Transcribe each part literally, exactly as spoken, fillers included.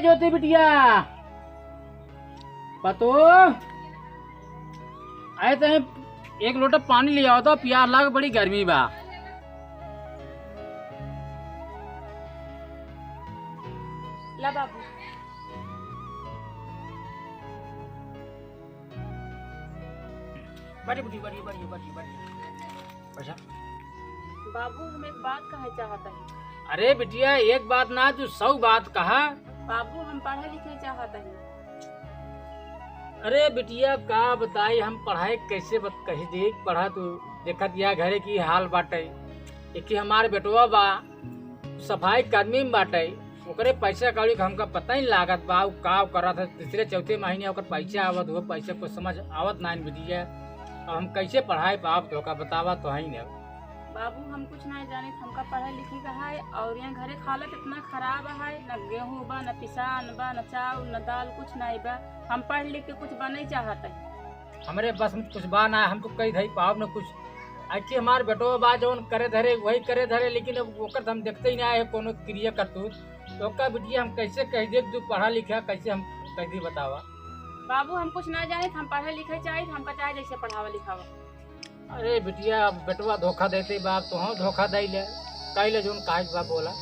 ज्योति बिटिया, पतो, आए तनी एक लोटा पानी ले आओ तो, पियास लाग, बड़ी गर्मी बा। ला बाबू। बैठी, बैठी, बैठी, बैठी, बैठी, बैठी। अच्छा। बाबू, हम एक बात कहे चाहत हई। अरे बिटिया, एक बात ना, तू सौ बात कहा। बाबू, हम पढ़े लिखे चाहत हई। अरे बिटिया, का बताई, हम पढ़ाई कैसे बत-, कही देख, पढ़ा तू देखत या घरे की हाल बाटे। एक ही हमार बेटवा बा, सफाई कर्मी में बाटे, ओकरे पैसा कौड़ी के हमका पता ही लागत बा, उ का करत है, तीसरे चौथे महीने ओकर पैसा आवत, वो पैसा कुछ समझ आवत नाइन बिटिया। अब हम कैसे पढ़ाई पाब, तोहका बतावा तो है ना। बाबू, हम कुछ नहीं जानित, हमका पढ़े लिखे का है, और यहाँ घरे क हालत इतना खराब है, न गेहूँ बा, न पिसान बा, न चाउर, न दाल, कुछ नहीं बा। हम पढ़ लिख के कुछ बने चाहत है। हमरे बस में कुछ बा ना, हम तो कही धई पाब न कुछ। अच्छी हमार बेटो बा, जौन करे धरे, वही करे धरे, लेकिन अब ओकर तो हम देखते ही ना है कोनो क्रिया करतूत। तो का बिटिया हम कैसे कह दे, तू पढ़ा लिखा, कैसे हम कह दी बतावा? बाबू, हम कुछ ना जानित, हम पढ़े लिखे चाहित, हमका चाहे जैसे पढ़ावा लिखावा। अरे बिटिया, अब बेटवा धोखा देते बा, तो हम धोखा दे ले, कह ले जौन काहे बा बोला।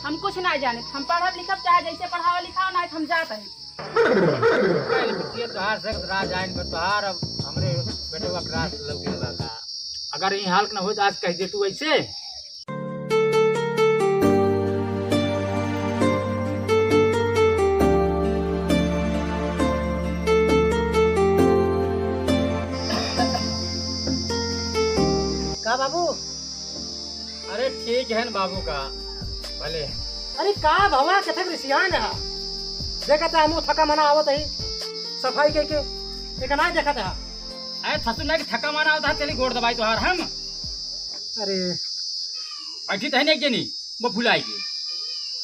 हम कुछ ना जानित, हम पढ़ब लिखब चाहे जैसे पढ़ावा लिखावा, ना हम जात हई। कह ले बिटिया, तोहार से राज आइन बा तोहार, अब हमरे बेटवा के राज लौकिन बा का? अगर ई हाल के ना होई तो आज कह दे तू ऐसे। का बाबू? अरे ठीक है न बाबू का, भले। अरे का भवा, कथक रिसियान है? देखत है, हमू थका मना आवत है, सफाई के के, एक ना देखत है। अरे ससुर ना कि थका मना आवत है, चली गोड़ दबाई तोहार हम। अरे। बैठी तो है नहीं एक जनी, वो भुलाई गई।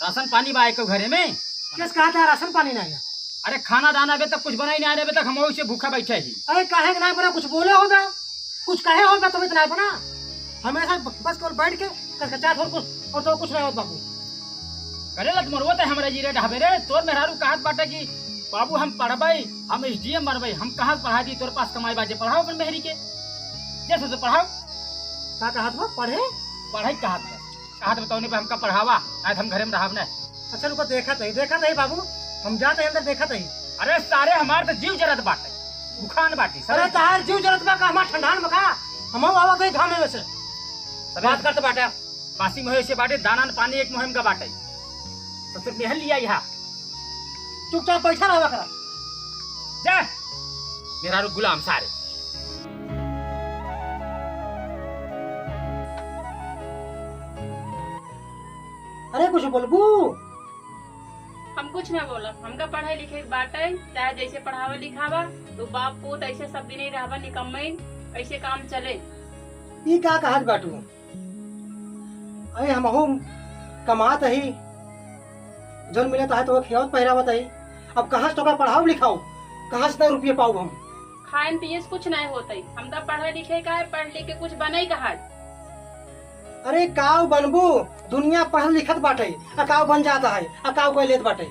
राशन पानी बा एको घरे में? किस कहा था राशन पानी नहीं है? अरे खाना दाना अबे तक कुछ बना ही नहीं, अबे तक हम वैसे भूखा बैठे ही। अरे काहे के ना बना, कुछ बोले हो बे, कुछ कहे हो बे, तब इतना बना। हमेशा ब-, बस केवल बैठ के कचकचात हो कुछ, और तो कुछ नहीं होत बाबू। करे लत मरवत है हमरा जी रे ढाबे रे, तोर मेहरारू कहत बाटे कि बाबू हम पढ़बई, हम एसडीएम बनबई, हम कहाँ से पढ़ा दी, तोर पास कमाई बाजे, पढ़ाओ अपन मेहरी के, जैसे से पढ़ाओ। का कहत बा? पढ़े? पढ़ाई कहत बा। कहत बा तौने पे हमका पढ़ावा, आज हम घरे में रहब ना। अच्छा रुको, देखत है, देखत है बाबू, हम जात है अंदर, देखत है। अरे सारे हमार तो जीव जरत बाटे, भुखान बाटी, अरे सारे। तहार जीव जरत बा का हमार ठंडान में का? हम आवत है घामे में से। अरे बात करत बाटे। बासी मोहे से बाटे, दाना न पानी एक मोहे में का बाटे। ससुर मेहन लिया यहाँ। चुपचाप बैठा रहा करा। जा, मेहरारू गुलाम सारे। अरे कुछ बोलबू? हम कुछ ना बोलब, हमका पढ़े लिखे के बाटे, चाहे जैसे पढ़ावा लिखावा, तो बाप पूत ऐसे सब दिन ही रहबा निकम्मे, ऐसे काम चले। ई का कहत बाटू? अरे हमहू कमात ही, जौन मिलत है तो खियावत पहिरावत ही। अब कहाँ से तोका पढ़ाऊ लिखाऊ, कहाँ से इतना रुपये पाऊ हम? खाए पिए से कुछ नहीं होत है, हमका पढ़े लिखे का है, पढ़ लिख के कुछ बने का है। अरे काऊ बनबू, दुनिया पढ़ लिखत बाटे, आ काऊ बन जाता है, आ काऊ कोई लेत बाटे।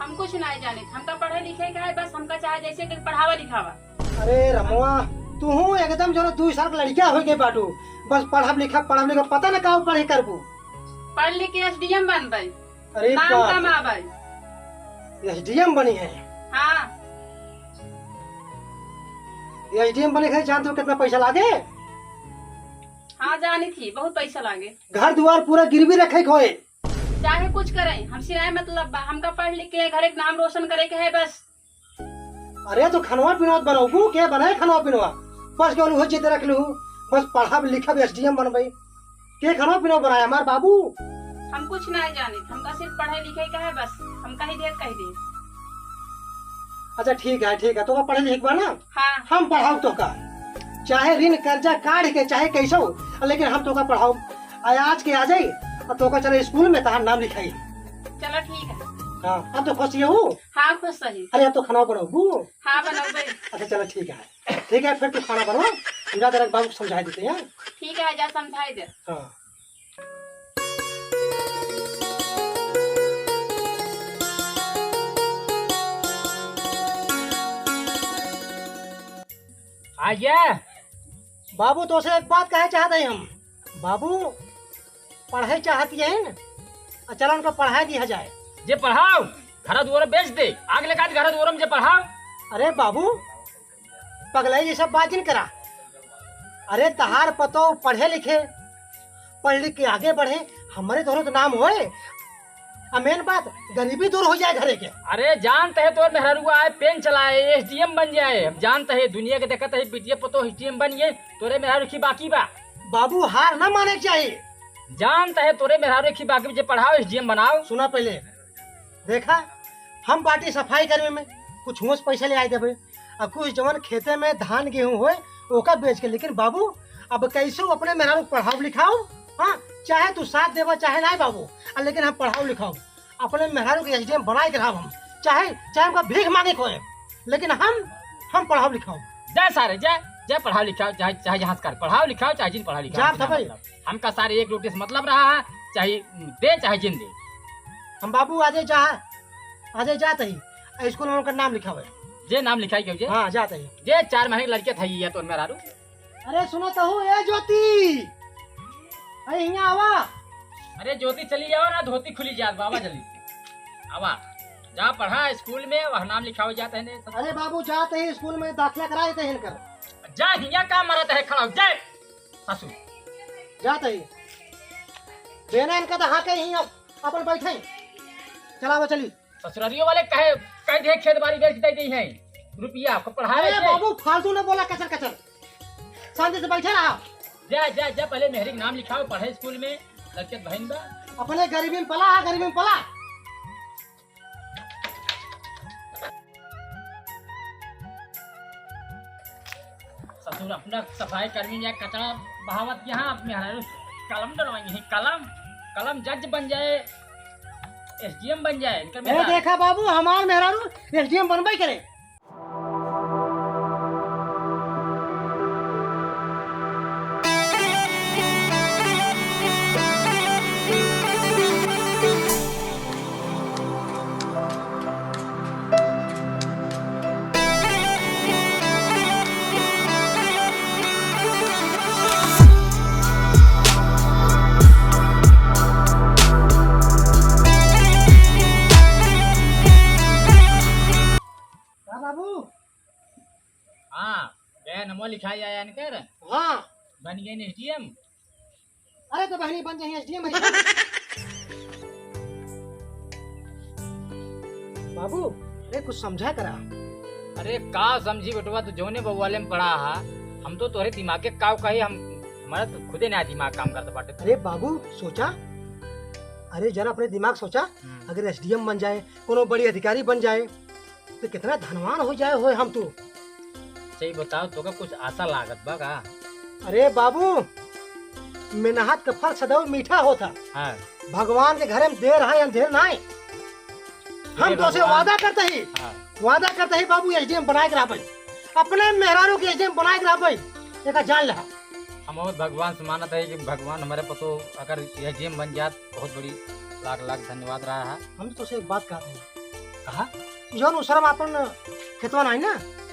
हम कुछ नहीं जानित, हमका पढ़े लिखे का है, बस हमका चाहे जैसे कि पढ़ावा लिखावा। अरे रमवा, तुहू एकदम जो दुई साल के लड़किया हो गए बाटू, बस पढ़ब लिखब, पढ़ब लिखब, पता न का पढ़े करबू। पढ़ लिख के एसडीएम बनबै, अरे नाम बाप रे। कमाबै। एसडीएम बनी है? हाँ। एसडीएम बने के जानते हो कितना पैसा लागे? हाँ जानी थी, बहुत पैसा लागे। घर दुआर पूरा गिरवी रखे के होए। चाहे कुछ करे, हमसे नाहीं मतलब बा, हमका पढ़ लिख के घरे के नाम रोशन करे के है बस। अरे तो खनवा पिनवा बनाऊ के बनाए खनवा पिनवा, बस के उन्हें जीते रख लू, बस पढ़ब लिखब एसडीएम बनबे, के खनवा पिनवा बनाए हमार बाबू? हम कुछ नहीं जानित, हमका सिर्फ पढ़े लिखे का है बस, हम कही देत कही देत। अच्छा ठीक है, ठीक है, तोका पढ़े लिखे के बा ना? हाँ। हम पढ़ाऊ तोका, चाहे ऋण कर्जा काढ़ के, चाहे कैसो, लेकिन हम तोका पढ़ाऊ। आ, आज के आ जाई, और तोका चले स्कूल में, तहार नाम लिखाई। चलो ठीक है। हाँ, अब तो खुश ही हूँ। हाँ, खुश रही। अरे, अब तो खाना बनाऊ। हाँ, बनाऊ भाई। अच्छा, चलो, ठीक है। ठीक है, फिर तू खाना बना, हम जा तेरा बाबू को समझा देते हैं। ठीक है, जा समझाई दे। हाँ। आइए। बाबू, तोसे एक बात कहे चाहत हई हम। बाबू, पढ़े चाहत हइन, आ चला उनका पढ़ाए दिया जाए। जे पढ़ाओ, घर दुआर बेच दे, आग लगा दे घर दुआर में, जे पढ़ाओ। अरे बाबू, पगलाई ये सब बात जिन करा। अरे तहार पतोह पढ़े लिखे, पढ़ लिख के आगे बढ़े, हमरे तोहरे तो नाम होए। आ मेन बात, गरीबी दूर हो जाए घरे के। अरे जानत है तोर मेहरारू आए, पेन चलाए, एसडीएम बन जाए। हम जानत है, दुनिया के देखत है, बिटिया पतोह एसडीएम बन गए, तोरे मेहरारू की बाकी बा। बाबू, हार ना माने के चाही। जानत है तोरे मेहरारू की बाकी, जे पढ़ाओ, एसडीएम बनाओ। सुना पहले, देखा, हम बाटी सफाई कर्मी में, कुछ होश पैसा ले आए देबे, आ कुछ जवन खेते में धान गेहूं होए, ओका बेच के। लेकिन बाबू, अब कैसे अपने मेहरारू के पढ़ाओ लिखाओ? हाँ, चाहे तू साथ देबा, चाहे नाहीं बाबू, आ लेकिन हम पढ़ाओ लिखाओ, अपने मेहरारू के एसडीएम बनाए के रहब हम, चाहे, चाहे हमका भीख मांगे के होए, लेकिन हम, हम पढ़ाओ लिखाओ। जय सारे, जय, जय पढ़ाओ लिखाओ, चाहे, चाहे जहाँ से कर, पढ़ाओ लिखाओ, चाहे जिन पढ़ाओ लिखाओ, जात हमसे ना हबै। मतलब। हमका सारे एक रोटी से मतलब रहा है, चाहे दे, चाहे जिन दे। हम बाबू आजे जा, आजे जात ही, आ स्कूल में उनका नाम लिखावे। जे नाम लिखाई के जे? हाँ, जात ही। जे चार महीने के लड़के था ये तो मेहरारू। अरे सुनो तो हूँ, ए ज्योति, अरे हियाँ आवा। अरे ज्योति चली जाओ ना, धोती खुली जात बाबा जल्दी से। आवा, जा पढ़ा स्कूल में, वह नाम लिखावे जात है ने। अरे बाबू, जात ही स्कूल में दाखिला कराए थे इनकर। जा हियाँ का मरत है, खड़ा हो, जा। ससुर। जात ही। देना इनका तो हाँ के ही अब अपन बैठे। चलावा चली। ससुरारियों वाले कहे, कह दे खेत बाड़ी बेच दे दी है। रुपया आपको पढ़ाए अरे के। बाबू, फालतू ना बोला, कचर कचर। शांति से बैठे रहा। जा, जा, जा, पहले मेहरी के नाम लिखाओ, पढ़े स्कूल में, लड़के बहन बा। अपने गरीबी में पला, गरीबी में पला। ससुर अपना सफाई कर्मी या कचरा बहावत यहाँ, अब मेहरारू कलम डलवाई है, कलम, कलम जज बन जाए, एसडीएम बन जाए, इनकर ए, मेहरारू। देखा बाबू, हमार मेहरारू एसडीएम बनबे करे। का बाबू? हाँ, गया नमो लिखाई आया इनकर। हाँ। बन गए एसडीएम। अरे तो बहनी बन जाइए एसडीएम भाई। बाबू, अरे कुछ समझा करा। अरे का समझी बेटवा, तू जौने बउवाले में पड़ा हा, हम तो तोहरे दिमाग के काव कही, हम, हमारा तो खुदे ना दिमाग काम करत बाटे। अरे बाबू, सोचा, अरे जरा अपने दिमाग सोचा, हम्म। अगर एसडीएम बन जाए, कोनो बड़ी अधिकारी बन जाए, तो कितना धनवान हो जाए होए हम तू। सही बताओ, तोका कुछ आशा लागत बा का? अरे बाबू, मेहनत का फल सदैव मीठा होता। हाँ। भगवान के घरे में देर है, अंधेर नाहीं। हम देर तोसे भगवान। वादा करते ही, हाँ। वादा करते ही बाबू, एसडीएम बनाए के रहबे। अपने मेहरारू के एसडीएम बनाए के रहबे। एका जान ले। हम और भगवान से मानत है कि भगवान हमारे पतो अगर एसडीएम बन जात, बहुत बड़ी लाख लाख धन्यवाद रहा है। हम तो तोसे एक बात कहते हैं। कहा? जौन उसरा में अपन खेतवा नाहीं ना?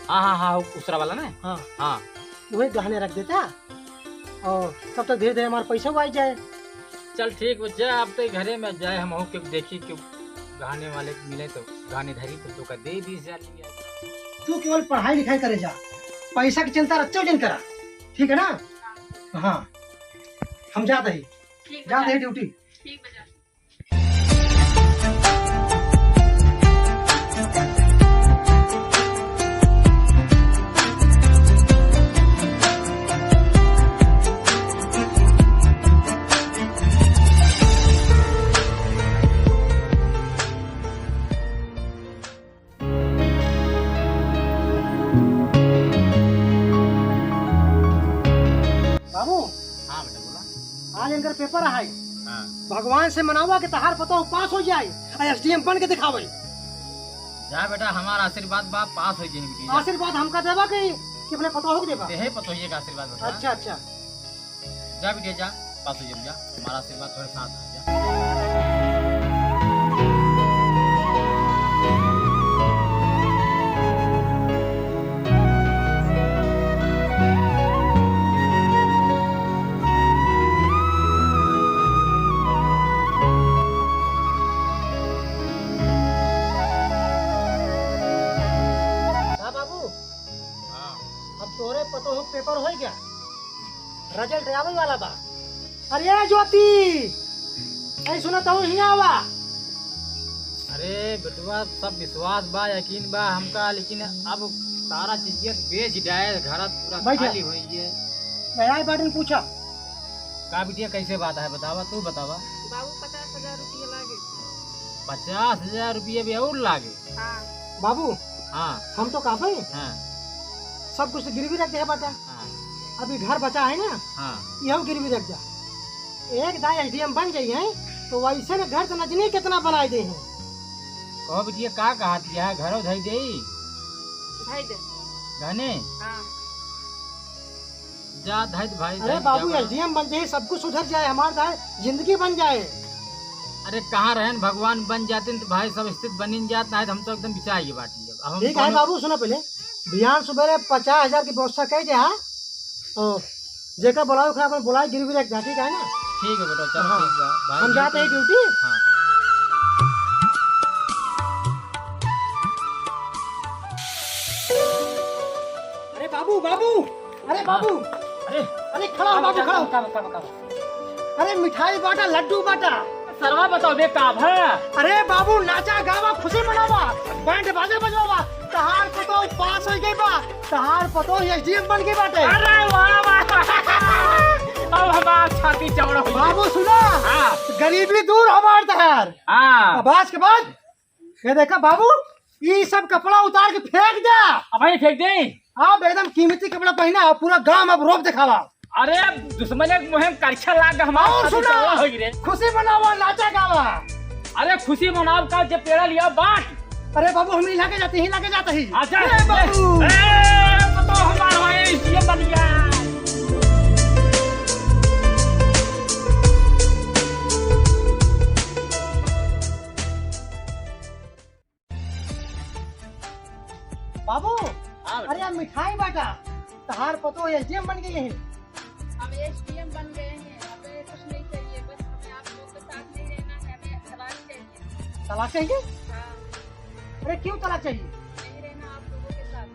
हाँ, हाँ, हाँ, उसरा वाला ना? हाँ। हाँ। वही गहने रख देता और तब तक धीरे धीरे हमारा पैसा भी आ जाए। चल ठीक बा, जा अब तो घरे में जाए, हम हो के देखी कि गहने वाले मिले तो गहने धरी तो तोका दे बीस हजार लिया। तू केवल पढ़ाई लिखाई करे जा, पैसा की चिंता रच्चो जिन करा, ठीक है ना? हाँ, हम जाते ही, ठीक बा, जाते ही जा। ड्यूटी। ठीक बा, जा। बाबू, हाँ बेटा, बोला। आज इनकर पेपर है। हाँ। भगवान से मनावा कि तहार पतोह पास हो जाए और एसडीएम बन के दिखावे। जा बेटा, हमारा आशीर्वाद बा, पास हो जाए बेटी, जा। आशीर्वाद हमका देबा कि, कि अपने पतोह के देबा? देहे पतोहिए का आशीर्वाद बेटा। अच्छा, अच्छा। जा बिटिया जा, पास हो जा, जा, हमारा आशीर्वाद तोरे साथ है, जा। अरे, आवै वाला बा। अरे ज्योति, ऐ सुना तो हियाँ आवा। अरे बेटवा, सब विश्वास बा, यकीन बा हमका, लेकिन अब सारा चीजिया बेच डाए, घर पूरा बैठ जा। खाली होइ गए। मैं आए बाटिन पूछा। का बिटिया, कैसे बात है, बतावा, तू बतावा। बाबू, पचास हजार रुपया लागे। पचास हजार रुपया भी और लागे? हाँ। बाबू, हाँ। हम तो कहत हई, हाँ। सब कुछ तो गिरवी रख दे बाटा। हाँ। अभी घर बचा है ना, हाँ। यहू गिरवी रख जा। एक दाईं एसडीएम बन जाई है, तो वैसे न घर तो न जनी कितना बनाए दे हैं। कहो बिटिया, का कहत है, घरो धई देई? धई दे। गहने? हाँ। जा धई दे भाई, अरे धई दे, बाबू, क्या बा? एसडीएम बन जाए, सब कुछ सुधर जाए, हमार दाईं जिंदगी बन जाए। अरे कहाँ रहेन, भगवान बन जाते तो भाई सब स्थित बनिन जात, नहीं तो हम तो एकदम बिचाई के बाटी। अब हम ठीक है कौनो बाबू, सुना पहले, बिहान सुबेरे पचास हजार की व्यवस्था कई दे, हाँ? तो जेकर बुलावे खराब, अपन बुलाए गिरवी रख जा, ठीक है ना? ठीक है बेटा, चलो हाँ। ठीक बा, भाई, हम जाते हैं ड्यूटी। हाँ। अरे बाबू, बाबू, अरे हाँ। बाबू, अरे। अरे खड़ा हो बाबू, का, खड़ा हो। का, का, का, का? अरे मिठाई बाटा, लड्डू बाटा। सरवा बताओ बे, का भा? अरे बाबू, नाचा गावा, खुशी मनावा, बैंड बाजे बजवावा। तहार पतोह पास होइ गई बा, तहार पतोह एसडीएम बन गई बाटे। अरे वाह, वाह, वाह। अब हमार छाती चौड़ा हो गई। बाबू सुना, हाँ। गरीबी दूर हमार तहार। हाँ। अब आज के बाद ये देखा बाबू, ई सब कपड़ा उतार के फेंक जा। अब भाई फेंक दे। अब एकदम कीमती कपड़ा पहना, पूरा गांव में अब रोब दिखावा। अरे दुश्मन एक मुहिम करछा लाग हमार और छाती सुना, चौड़ा हो गई रे। खुशी मनावा, नाचा गावा। अरे खुशी मनाव का, जब पेड़ा लिया बांट। अरे बाबू, हम ही लागे जाते ही, लागे जाते ही। अच्छा। ए बाबू। ए, तो हमारा भाई ये बन गया। बाबू, हाँ बेटा। अरे यार, मिठाई बाटा, तहार पतोह एसडीएम बन गई है। हम एसडीएम बन गए हैं, हमें कुछ नहीं चाहिए, बस हमें आप लोग के साथ नहीं रहना है, हमें तलाक चाहिए। तलाक चाहिए? हाँ। अरे क्यों तलाक चाहिए? नहीं रहना आप लोगों के साथ।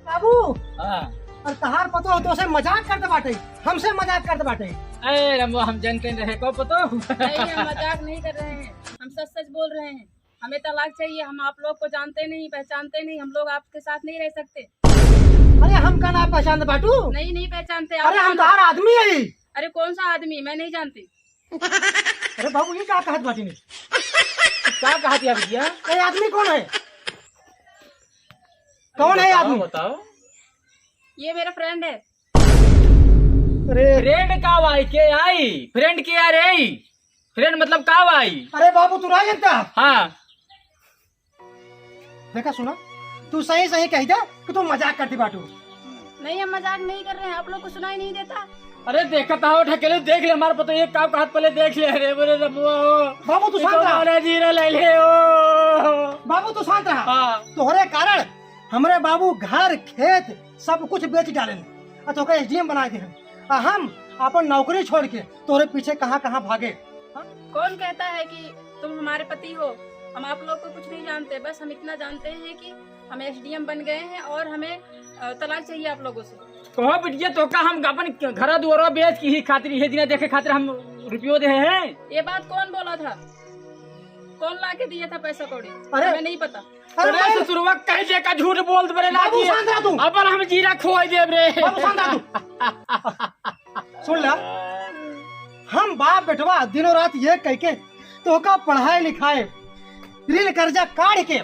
बाबू, हाँ। और तहार पतोह तोसे मजाक करते बाटे, हमसे मजाक करते बाटे। अरे रमवा, हम जानते नहीं रहे, को पतोह? नहीं, हम मजाक नहीं कर रहे हैं, हम सच सच बोल रहे हैं। हमें तलाक चाहिए, हम आप लोग को जानते नहीं, पहचानते नहीं, हम लोग आपके साथ नहीं रह सकते। अरे हम का ना पहचानते बाटू? नहीं, नहीं पहचानते। अरे हम तहार आदमी है। अरे कौन सा आदमी, मैं नहीं जानती। अरे बाबू, ये का कहत बाटी ने? का कहत है बिटिया? ये आदमी कौन है? कौन है बताओ, आदमी? बताओ। ये मेरा फ्रेंड है। अरे फ्रेंड का भाई के आई? फ्रेंड के आ रे? फ्रेंड मतलब का भाई? अरे बाबू, तू ना जानता? हाँ। देखा सुना, तू सही सही कह दे कि तू मजाक करती बाटू। नहीं, हम मजाक नहीं कर रहे हैं, आप लोग को सुनाई नहीं देता? अरे देखा था, ढकेले देख ले, हमारे पता ये का कहत पहले देख ले। अरे बोले रमुआ हो। बाबू तू ये शांत तो रहा। हमारा जीरा ले ले हो। बाबू तू शांत रहा। हाँ। तोहरे कारण हमरे बाबू घर खेत सब कुछ बेच डालेन, आ तोहका एसडीएम बनाए देहेन, आ हम अपन नौकरी छोड़ के तोहरे पीछे कहाँ कहाँ भागे। हाँ? कौन कहता है कि तुम हमारे पति हो? हम आप लोग को कुछ नहीं जानते, बस हम इतना जानते हैं कि हम एसडीएम बन गए हैं और हमें, अ, तलाक चाहिए आप लोगों से। कहो बिटिया, तोहका हम अपन घर दुआरा बेच के ही खातिर, ये दिना देखे खातिर हम रुपयो दे हैं। ये बात कौन बोला था? कौन ला के दिया था पैसा कौड़ी? अरे, हमें नहीं पता। अरे अरे भाई। ससुरवा, कहीं देखा झूठ बोल दे रे बाबू, लागी। शांत रह तू। अपन हम जीरा खोई देब रे। बाबू, शांत रह तू। सुन ला, हम बाप बेटवा दिनों रात ये कह के तोहका पढ़ाए लिखाए, ऋण कर्जा काढ़ के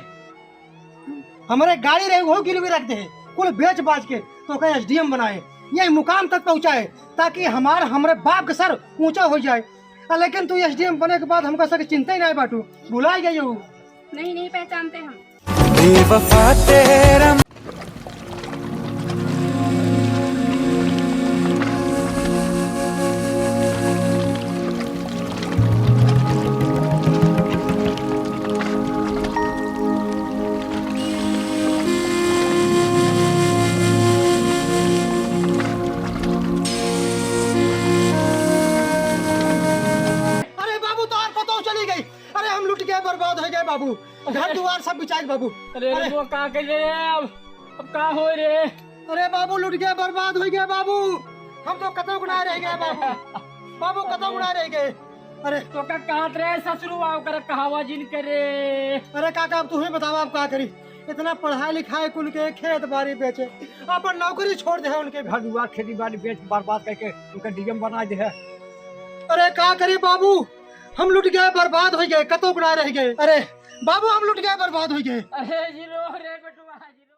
हमरे गाड़ी रहे, वो गिरवी रख दे, कुल बेच बाच के तोहका एसडीएम बनाए, ये मुकाम तक पहुँचाए, ताकि हमार, हमरे बाप के सर ऊँचा हो जाए। आ, लेकिन तू एसडीएम बने के बाद हमका सके चिंता ही नहीं बाटू, भुला गई हो। नहीं, नहीं पहचानते हम। बेवफा तेरा। अरे बाबू, तोहार पतोह चली गई। अरे हम लुट गए, बर्बाद हो गए बाबू। घर दुआर सब बिचाइल बाबू। अरे, अरे। अरे वो का कर रहे हैं अब? अब का हो रे? अरे बाबू, लुट गए, बर्बाद हो गए बाबू। हम तो कतौ गुनाह रह गए बाबू। बाबू, कतौ गुनाह रह गए। अरे। तो का कहत रहे ससुरवा, ओकर कहावा जिन करे। अरे काका, अब तू ही बतावा, अब का करी? इतना पढ़ाई लिखाई कुल के, खेत बाड़ी बेचे, अपन नौकरी छोड़ दे है उनके। घर दुआर खेती बाड़ी बेच बर्बाद करके उनका डीएम बना दे है। अरे का करी बाबू, हम लुट गए, बर्बाद हो गए, कतौ गुनाह रह गए। अरे बाबू, हम लुट गए, बर्बाद हो गए। अरे जिरो रे बेटुआ, जिरो।